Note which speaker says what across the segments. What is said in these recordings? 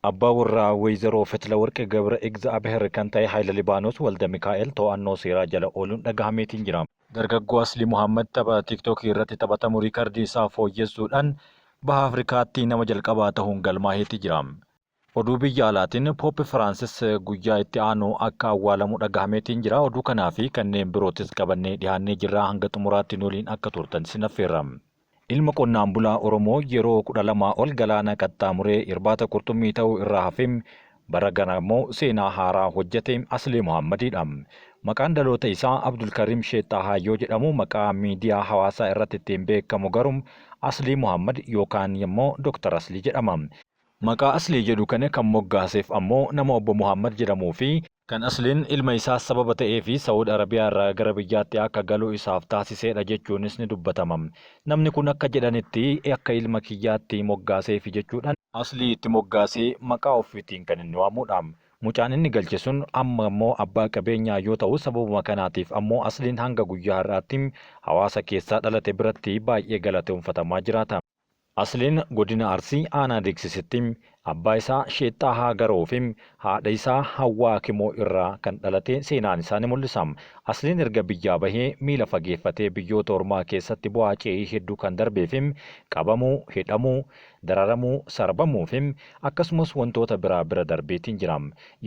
Speaker 1: Abbaa warraa Weyzaroo Fetlawarq Gabra Igzaabiher kan ta'e Hayila Libaanos Waldamikaa'el to'annoo seeraa jala ooluun dhagahameetiin jira. Dargaggoo Aslii Muhammad tapha Tiiktookii irratti taphatamu riikardii isaa fooyyessuudhaan Baha Afrikaatti nama jalqabaa tahuun galmaaheeti jira. Oduu biyya alaatiin Poop Firaansis guyyaa itti aanu akka awwaalamu dhagahameetiin jira. Oduu kanaa fi kanneen birootis qabannee dhihaannee jirra. Hanga xumuraatti nu waliin akka turtan isin affeerra. Ilma qonnaan bulaa Oromoo yeroo 12 ol galaana qaxxaamuree irbaata qurxummii ta'uu irraa hafee bara kana immoo seenaa haaraa hojjete Aslii Muhammadiidha. Maqaan dhaloota isaa Abdulkariim Sheek Xaahaa yoo jedhamu maqaa miidiyaa hawaasaa irratti ittiin beekamu garuu Aslii Muhammad yookaan immoo Dr. Aslii jedhama. Maqaa Aslii jedhu kana kan moggaaseef ammoo nama Obbo Muhammad jedhamuu fi kan Asliin ilma isaa sababa ta'eefi Sa'ud Arabiyaa irraa gara biyyaatti akka galu isaaf taasiseedha jechuunis ni dubbatama. Namni kun akka jedhanitti akka ilma kiyyaatti moggaaseefi jechuudhaan Aslii itti moggaasee maqaa ofiitiin kan inni waamuudha. Mucaan inni galche sun amma ammoo abbaa qabeenyaa yoo ta'u sababuma kanaatiif ammoo Asliin hanga guyyaa har'aatti hawaasa keessaa dhalate biratti baay'ee galateomfatamaa jiraata. Asliin Godina Arsii Aanaa Diiksisitti abbaa isaa Sheek Xaahaa Garoo fi haadha isaa Hawwaa Kimoo irraa kan dhalate seenaan isaa ni mul'isa. Asliin erga biyyaa bahee miila fageeffatee biyyoota ormaa keessatti bu'aa ce'ii hedduu kan darbee fi qabamuu, hidhamuu, dararamuu, sarbamuu fi akkasumas wantoota biraa bira darbeetiin jira.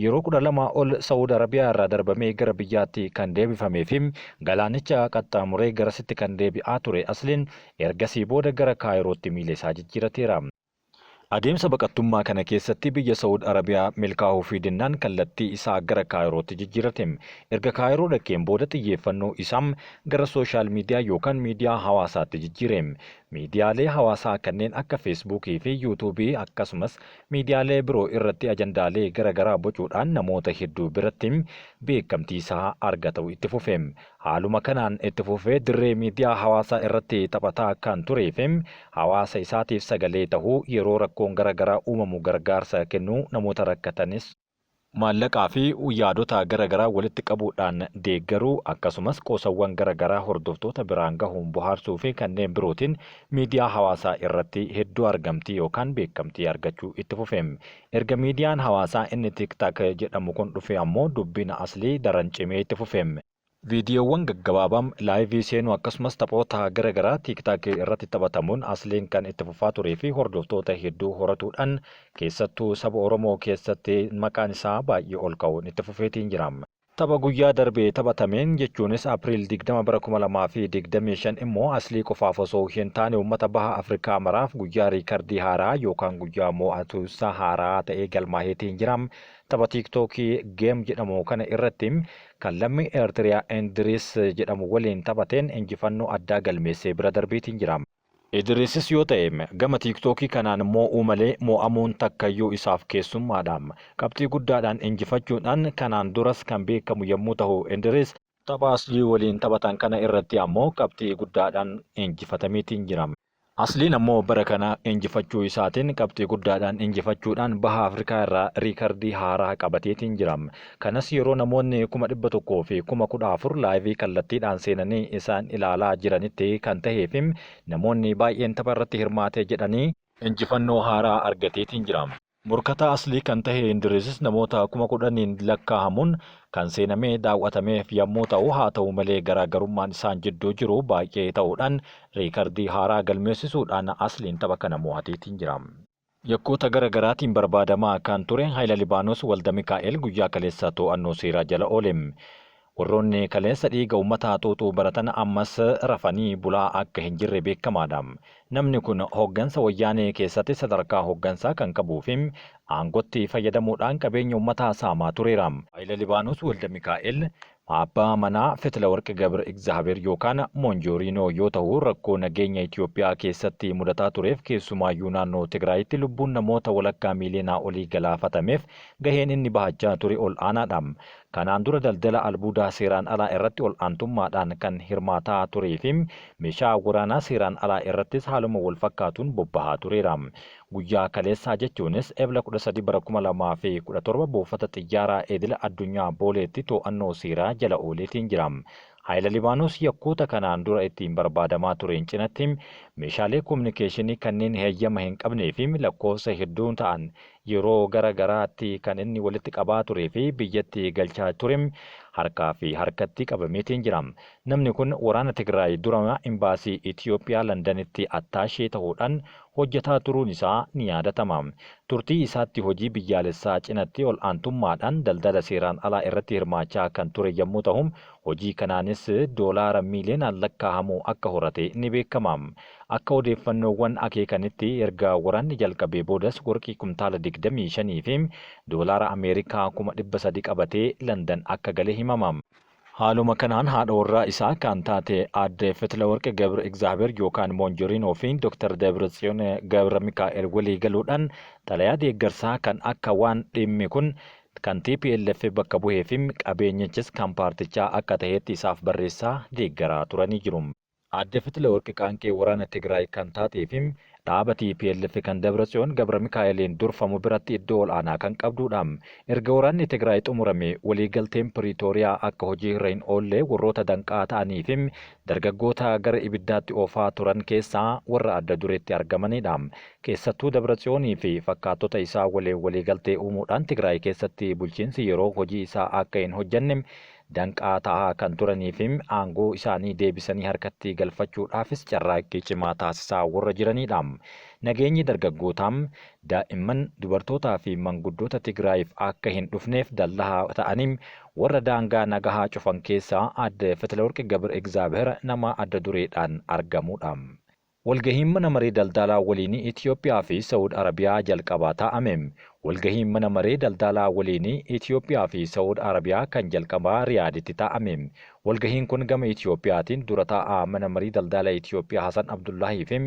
Speaker 1: Yeroo 12 ol Sa'ud Arabiyaa irraa darbamee gara biyyaatti kan deebifamee fi galaanicha qaxxaamuree garasitti kan deebi'aa ture Asliin Ergasii booda gara Kaayirootti miila isaa jijjiirateera. Adeemsa baqattummaa kana keessatti biyya Sa'ud Arabiyaa milkaahuufii dinnaan kallattii isaa gara Kaayirootti jijjiirate. Erga Kaayiroo dhaqeen booda xiyyeeffannoo isaa gara sooshaal miidiyaa yookaan miidiyaa hawaasaatti jijjiire. Miidiyaalee hawaasaa kanneen akka Feesbuukii fi Yuutuubii akkasumas miidiyaalee biroo irratti ajandaalee gara garaa bocuudhaan namoota hedduu biratti beekamtii isaa argatau itti fufe. Haaluma kanaan itti fufee dirree miidiyaa hawaasaa irratti taphataa kan turee fi hawaasa isaatiif sagalee tahuu, yeroo rakkoon gara garaa uumamu gargaarsa kennuu, namoota rakkatanis maallaqaa fi yaadota gara garaa walitti qabuudhaan deeggaruu, akkasumas qoosawwan gara garaa hordoftoota biraan gahuun bohaarsuu fi kanneen birootiin miidiyaa hawaasaa irratti hedduu argamtii yookaan beekamtii argachuu itti fufe. Erga miidiyaan hawaasaa inni TikTok jedhamu kun dhufee ammoo dubbiin Aslii daran cimee itti fufe. Viidiyoowwan gaggabaabaa, laayivii seenuu akkasumas taphoota gara garaa TikTok irratti taphatamuun Asliin kan itti fufaa turee fi hordoftoota hedduu horatuudhaan keessattuu saba Oromoo keessatti maqaan isaa baay'ee ol ka'uun itti fufeetiin jira. Tapha guyyaa darbe taphatameen jechuunis April 20 bara 2025 immoo Aslii qofaaf osoo hin taane uummata Baha Afrikaa maraaf guyyaa riikardii haaraa yookaan guyyaa moo'atuunsa haaraa ta'ee galmaaheetiin jira. Tapha Tiiktookii Game jedhamu kana irratti kan lammii Eertiriyaa Indiriis jedhamu waliin taphateen injifannoo addaa galmeessee bira darbeetiin jira. Idiriisis yoo ta'e gama Tiiktookii kanaan moo'uu malee moo'amuun takkayyuu isaaf keessummaadha. Qabxii guddaadhaan injifachuudhaan kanaan duras kan beekamu yommuu tahu Indiriis, tapha Aslii waliin taphatan kana irratti ammoo qabxii guddaadhaan injifatameetiin jira. Asliin ammoo bara kana injifachuu isaatiin qabxii guddaadhaan injifachuudhaan Baha Afrikaa irraa riikardii haaraa qabateetiin jira. Kanas yeroo namoonni 114,000 laayivii kallattiidhaan seenanii isaan ilaalaa jiranitti kan tahee fi namoonni baay'een tapha irratti hirmaate jedhanii injifannoo haaraa argateetiin jira. Morkataa Aslii kan tahe Indiriisis namoota 10,000n lakkaahamuun kan seenamee daaw'atameef yammuu ta'u haa ta'u malee garaagarummaan isaan jidduu jiru baay'ee ta'uudhaan riikardii haaraa galmeessisuudhaan Asliin tapha kana moo'ateetiin jira. Yakkoota gara garaatiin barbaadamaa kan ture Hayila Libaanos Waldamikaa'el guyyaa kaleessa to'annoo seeraa jala oole. Warroonni kaleessa dhiiga ummataa xuuxuu baratan ammas rafanii bulaa akka hin jirre beekamaadha. Namni kun hooggansa Wayyaanee keessatti sadarkaa hooggansaa kan qabuu fi aangotti fayyadamuudhaan qabeenya ummataa saamaa tureera. Hayila Libaanos Waldamikaa'el Abbaa manaa Fetlawarq Gabra Igzaabeer yookaan Monjooriinoo yoo tahu rakkoo nageenya Itoophiyaa keessatti mudataa tureef keessumaayyuu naannoo Tigraayitti lubbuun namoota walakkaa miiliyoonaa olii galaafatameef gaheen inni bahachaa ture ol'aanaadha. Kanaan dura daldala albuudaa seeraan alaa irratti ol'aantummaadhaan kan hirmaataa turee fi meeshaa waraanaa seeraan alaa irrattis haaluma walfakkaatuun bobbahaa tureera. Guyyaa kaleessaa jechuunis Ebla 13 bara 2017 buufata xiyyaaraa idila addunyaa Booleetti too'annoo seeraa jala ooleetiin jira. Hayila Libaanos yakkoota kanaan dura ittiin barbaadamaa tureen cinatti meeshaalee kominikeeshinii kanneen heeyyama hin qabnee fi lakkoofsa hedduu ta'an yeroo gara garaatti kan inni walitti qabaa turee fi biyyatti galchaa ture harkaa fi harkatti qabameetiin jira. Namni kun waraana Tigraay dura Imbaasii Itiyoophiyaa Landanitti attaashee ta'uudhaan hojjetaa turuun isaa ni yaadatama. Turtii isaatti hojii biyyaalessaa cinatti ol aantummaadhaan daldala seeraan alaa irratti hirmaachaa kan ture yommuu ta'u, hojii kanaanis doolaara miiliyoonaan lakkaa'amu akka horate ni beekama. Akka odeeffannoowwan akeekanitti erga waraanni jalqabee boodas warqii kumtaala 25 fi doolaara Ameerikaa 300,000 qabatee Landan akka gale himama. Haaluma kanaan haadha warraa isaa kan taate aadde Fetlaworq Gabra Egzaabeer yookaan Moonjoriinoo fi Dr. Dabratsiyoon Gabra Mikaa'el walii galuudhaan xalayaa deeggarsaa kan akka waan dhimmi kun kan TPLF bakka bu'ee fi qabeenyichis kan paartichaa akka ta'etti isaaf barreessaa deeggaraa turanii jiru. Aadde Fetlaworq qaanqee waraana Tigraay kan taatee fi dhaaba TPLF kan Dabratsiyoon Gabra Mikaa'eliin durfamu biratti iddoo ol'aanaa kan qabdudha. Erga waraanni Tigraay xumurame waliigalteen Piriitooriyaa akka hojii irra hin oolle warroota danqaa ta'anii fi dargaggoota gara ibiddaatti oofaa turan keessaa warra adda dureetti argamanidha. Keessattuu Dabratsiyoonii fi fakkaattota isaa waliin waliigaltee uumuudhaan Tigraay keessatti bulchiinsi yeroo hojii isaa akka hin hojjenne danqaa ta'aa kan turanii fi aangoo isaanii deebisanii harkatti galfachuudhaafis carraaqqii cimaa taasisaa warra jiranidha. Nageenyi dargaggootaa, daa'imman, dubartootaa fi manguddoota Tigraayiif akka hin dhufneef dallahaa ta'anii warra daangaa nagahaa cufan keessaa aadde Fetlaworq Gabra Egzaabeer nama adda dureedhaan argamudha. Walgahiin mana maree daldalaa waliinii Itiyoophiyaa fi Sa'ud Arabiyaa jalqabaa taa'ame. Walgahiin mana maree daldalaa waliinii Itiyoophiyaa fi Sa'ud Arabiyaa kan jalqabaa Riyaaditti taa'ame. Walgahiin kun gama Itiyoophiyaatiin dura taa'aa mana marii daldala Itiyoophiyaa Hasan Abdullaahii fi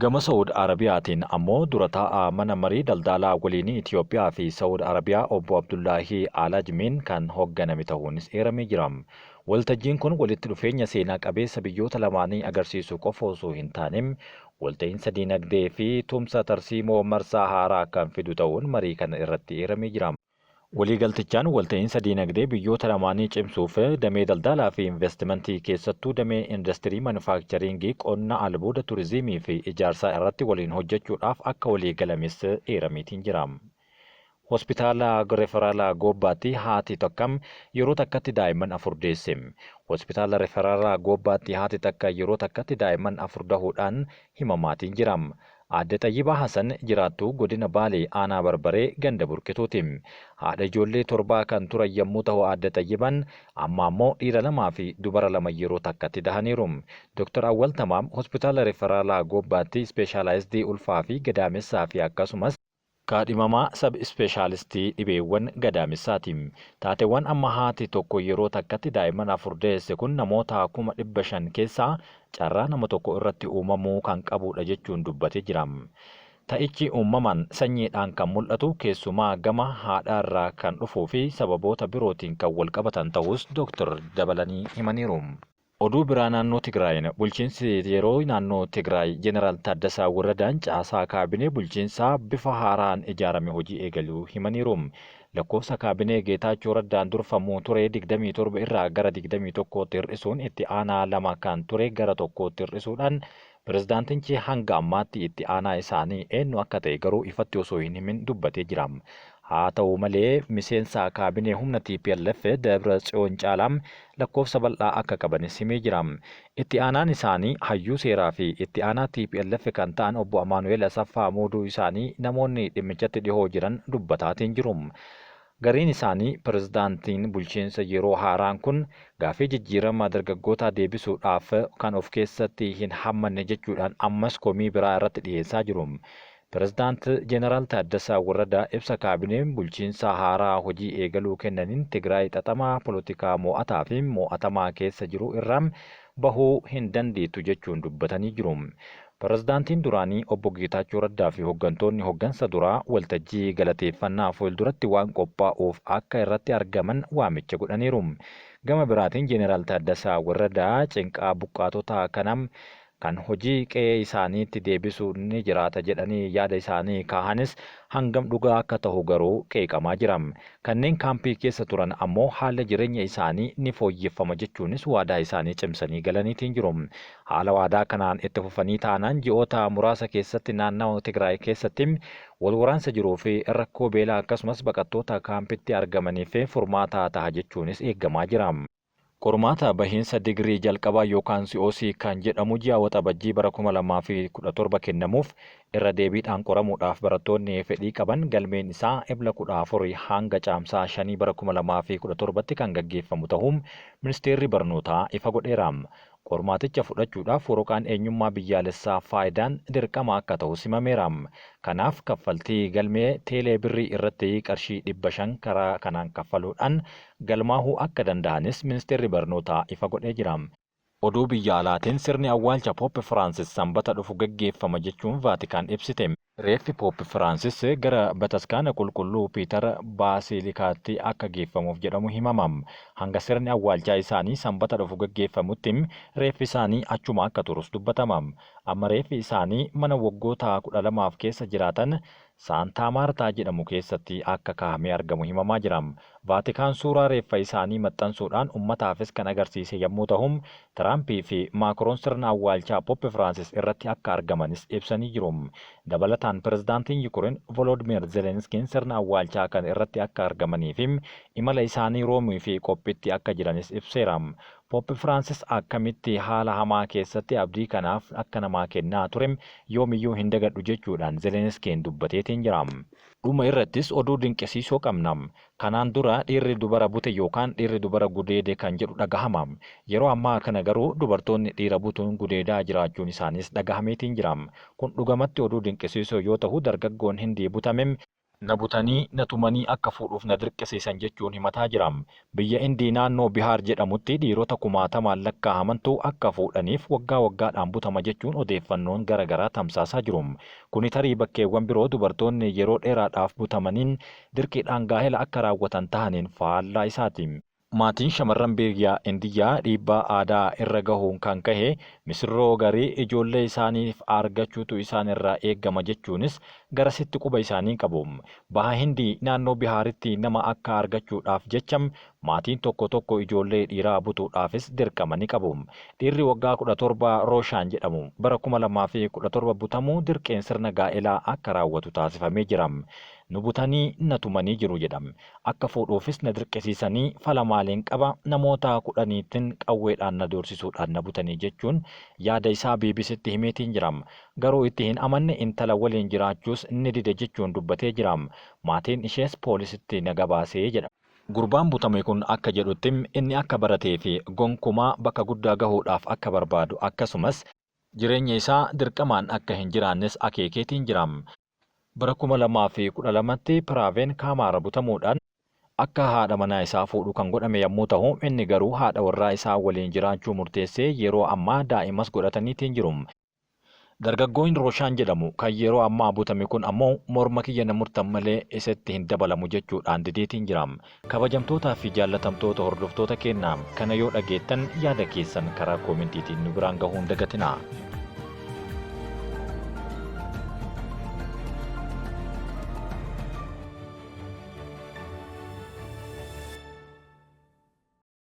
Speaker 1: gama Sa'ud Arabiyaatiin ammoo dura taa'aa mana marii daldalaa waliinii Itiyoophiyaa fi Sa'ud Arabiyaa obbo Abdullaahii Alajmiin kan hoogganame ta'uunis eeramee jira. Waltajjiin kun walitti dhufeenya seenaa qabeessa biyyoota lamaanii agarsiisu qofa osoo hin taane walta'iinsa diinagdee fi tumsa tarsiimoo marsaa haaraa kan fidu ta'uun marii kana irratti eeramee jira. Waliigaltichaan walta'iinsa diinagdee biyyoota lamaanii cimsuuf damee daldalaa fi investimentii keessattuu damee industirii manufaakcharingii, qonna, albuuda, turizimii fi ijaarsaa irratti waliin hojjechuudhaaf akka waliigalames eerameetiin jira. Hospitaala Referaalaa Goobbaatti haati takka yeroo takkatti daa'imman 4 deesse. Hospitaala Referaalaa Goobbaatti haati takka yeroo takkatti daa'imman 4 dahuudhaan himamaatiin jira. Aadde Xayyibaa Hasan jiraattuu godina Baalee aanaa Barbaree ganda Burqituuti. Haadha ijoollee 7 kan turan yommuu ta'u aadde Xayyibaan amma ammoo dhiira 2 fi dubara 2 yeroo takkatti dahaniiru. Dr. Awwal Tamaam Hospitaala Referaalaa Goobbaatti ispeeshaalaayizdii ulfaa fi gadaamessaa fi akkasumas kaadhimamaa sab ispeeshaalistii dhibeewwan gadaamessaati. Taateewwan amma haati tokko yeroo takkatti daa'imman 4 deesse kun namoota 500,000 keessaa carraa nama tokko irratti uumamuu kan qabudha jechuun dubbatee jira. Ta'ichi uumamaan sanyiidhaan kan mul'atu keessumaa gama haadhaarraa kan dhufuu fi sababoota birootiin kan walqabatan ta'uus Dr. dabalanii himaniiru. Oduu biraa naannoo Tigraayin bulchiinsi yeroo naannoo Tigraay Jeneraal Taaddasaa Warradaan caasaa kaabinee bulchiinsaa bifa haaraan ijaarame hojii eegaluu himaniiru. Lakkoofsa kaabinee Geetaachoo Raddaan durfamu ture 27 irraa gara 21tti hir'isuun itti aanaa 2 kan ture gara 1tti hir'isuudhaan pirezidaantichi hanga ammaatti itti aanaa isaanii eenyu akka ta'e garuu ifatti osoo hin himin dubbatee jira. Haa ta'u malee miseensa kaabinee humna TPLF Dabra Tsiyoon caalaa lakkoofsa bal'aa akka qabanis himee jira. Itti aanaan isaanii hayyuu seeraa fi itti aanaa TPLF kan ta'an obbo Amaanu'eel Asaffaa muuduu isaanii namoonni dhimmichatti dhihoo jiran dubbataatiin jiru. Gariin isaanii pirezidaantiin bulchiinsa yeroo haaraan kun gaaffii jijjiirama dargaggootaa deebisuudhaaf kan of keessatti hin hammanne jechuudhaan ammas komii biraa irratti dhiyeessaa jiru. Pirezidaant Jeneraal Taaddasaa Warradaa ibsa kaabineen bulchiinsa haaraa hojii eegaluu kennaniin Tigraay xaxamaa polotikaa mo'ataa fi mo'atamaa keessa jiru irraa bahuu hin dandeettu jechuun dubbatanii jiru. Pirezidaantiin duraanii obbo Geetaachoo Raddaa fi hoggantoonni hoggansa duraa waltajjii galateeffannaa fuulduratti waan qophaa'uuf akka irratti argaman waamicha godhaniiru. Gama biraatiin Jeneraal Taaddasaa Warradaa cinqaa buqqaatota kana Kan hojii qe'ee isaaniitti deebisu ni jiraata jedhanii yaada isaanii kaahanis hangam dhugaa akka tahu garuu qeeqamaa jira. Kanneen kaampii keessa turan ammoo haala jireenya isaanii ni fooyyeffama jechuunis waadaa isaanii cimsanii galaniitiin jiru. Haala waadaa kanaan itti fufanii taanaan ji'oota muraasa keessatti naannawa Tigraay keessatti wal waraansa jiruu fi rakkoo beelaa akkasumas baqattoota kaampitti argamaniif furmaata taha jechuunis eegamaa jira. Qormaata bahiinsa digirii jalqabaa yookaan COC kan jedhamu ji'a Waxabajjii bara 2017 kennamuuf irra deebiidhaan qoramuudhaaf barattoonni fedhii qaban galmeen isaa Ebla 14 hanga Caamsaa 5 bara 2017tti kan gaggeeffamu ta'uu Ministeerri Barnootaa ifa godheera. Qormaaticha fudhachuudhaaf waraqaan eenyummaa biyyaalessaa Faayidaan dirqama akka ta'us himameera. Kanaaf kaffaltii galmee teelee birrii irratti qarshii 500 karaa kanaan kaffaluudhaan galmaahuu akka danda'anis Ministeerri Barnootaa ifa godhee jira. Oduu biyya alaatiin sirni awwaalcha Poop Firaansis Sambata dhufu gaggeeffama jechuun Vaatikaan ibsite. Reeffi Poop Firaansis gara Bataskaana Qulqulluu Piitar Baasiilikaatti akka geeffamuuf jedhamu himama. Hanga sirni awwaalchaa isaanii Sambata dhufu gaggeeffamutti reeffi isaanii achuma akka turus dubbatama. Amma reeffi isaanii mana waggoota 12f keessa jiraatan Saantaa Maartaa jedhamu keessatti akka kaa'amee argamu himamaa jira. Vaatikaan suuraa reeffa isaanii maxxansuudhaan ummataafis kan agarsiise yammuu tahu, Tiraampii fi Maakroon sirna awwaalchaa Poop Firaansis irratti akka argamanis ibsanii jiru. Dabalataan Pirezidaantiin Yukureen Voloodmiir Zelenskiin sirna awwaalchaa kana irratti akka argamanii fi imala isaanii Roomii fi qophiitti akka jiranis ibseera. Poop Firaansis akkamitti haala hamaa keessatti abdii kanaaf akka namaa kennaa ture yoomiyyuu hin dagadhu jechuudhaan Zelenskiin dubbateetiin jira. Dhuma irrattis oduu dinqisiisoo qabna. Kanaan dura dhiirri dubara bute yookaan dhiirri dubara gudeede kan jedhu dhagahama. Yeroo ammaa kana garuu dubartoonni dhiira butuun gudeedaa jiraachuun isaaniis dhagahameetiin jira. Kun dhugamatti oduu dinqisiisoo yoo tahu dargaggoon Hindii butame na butanii na tumanii akka fuudhuuf na dirqisiisan jechuun himataa jira. Biyya Indii naannoo Bihaar jedhamutti dhiirota kumaatamaan lakkaahamantu akka fuudhaniif waggaa waggaadhaan butama jechuun odeeffannoon gara garaa tamsaasaa jiru. Kuni tarii bakkeewwan biroo dubartoonni yeroo dheeraadhaaf butamaniin dirqiidhaan gaahela akka raawwatan tahaniin faallaa isaati. Maatiin shamarran biyya Indiyyaa dhiibbaa aadaa irra gahuun kan kahe misirroo garii ijoollee isaaniif argachuutu isaan irraa eegama jechuunis garasitti quba isaanii qabu. Baha Hindii naannoo Bihaaritti nama akka argachuudhaaf jecha maatiin tokko tokko ijoollee dhiiraa butuudhaafis dirqama ni qabu. Dhiirri waggaa 17 Rooshaan jedhamu bara 2017 butamuu dirqeen sirna gaa'elaa akka raawwatu taasifamee jira. Nu butanii na tumanii jiru jedha. Akka fuudhuufis na dirqisiisanii fala maaliin qaba namoota kudhaniitin qawweedhaan na doorsisuudhaan na butanii jechuun yaada isaa BBCtti himeetiin jira. Garuu itti hin amanne intala waliin jiraachuus ni dide jechuun dubbatee jira. Maatiin ishees poolisitti na gabaase jedha. Gurbaan butame kun akka jedhutti inni akka baratee fi gonkumaa bakka guddaa gahuudhaaf akka barbaadu akkasumas jireenya isaa dirqamaan akka hin jiraannes akeekeetiin jira. Bara 2012tti Piraaveen Kaamaar butamuudhaan akka haadha manaa isaa fuudhu kan godhame yammuu tahu, inni garuu haadha warraa isaa waliin jiraachuu murteessee yeroo ammaa daa'imas godhataniitiin jiru. Dargaggoon Rooshaan jedhamu kan yeroo ammaa butame kun ammoo morma kiyya na murtan malee isatti hin dabalamu jechuudhaan dideetiin jira. Kabajamtootaa fi jaallatamtoota hordoftoota keenna kana yoo dhageettan yaada keessan karaa koomentiitiin nu biraan gahuu hin dagatinaa.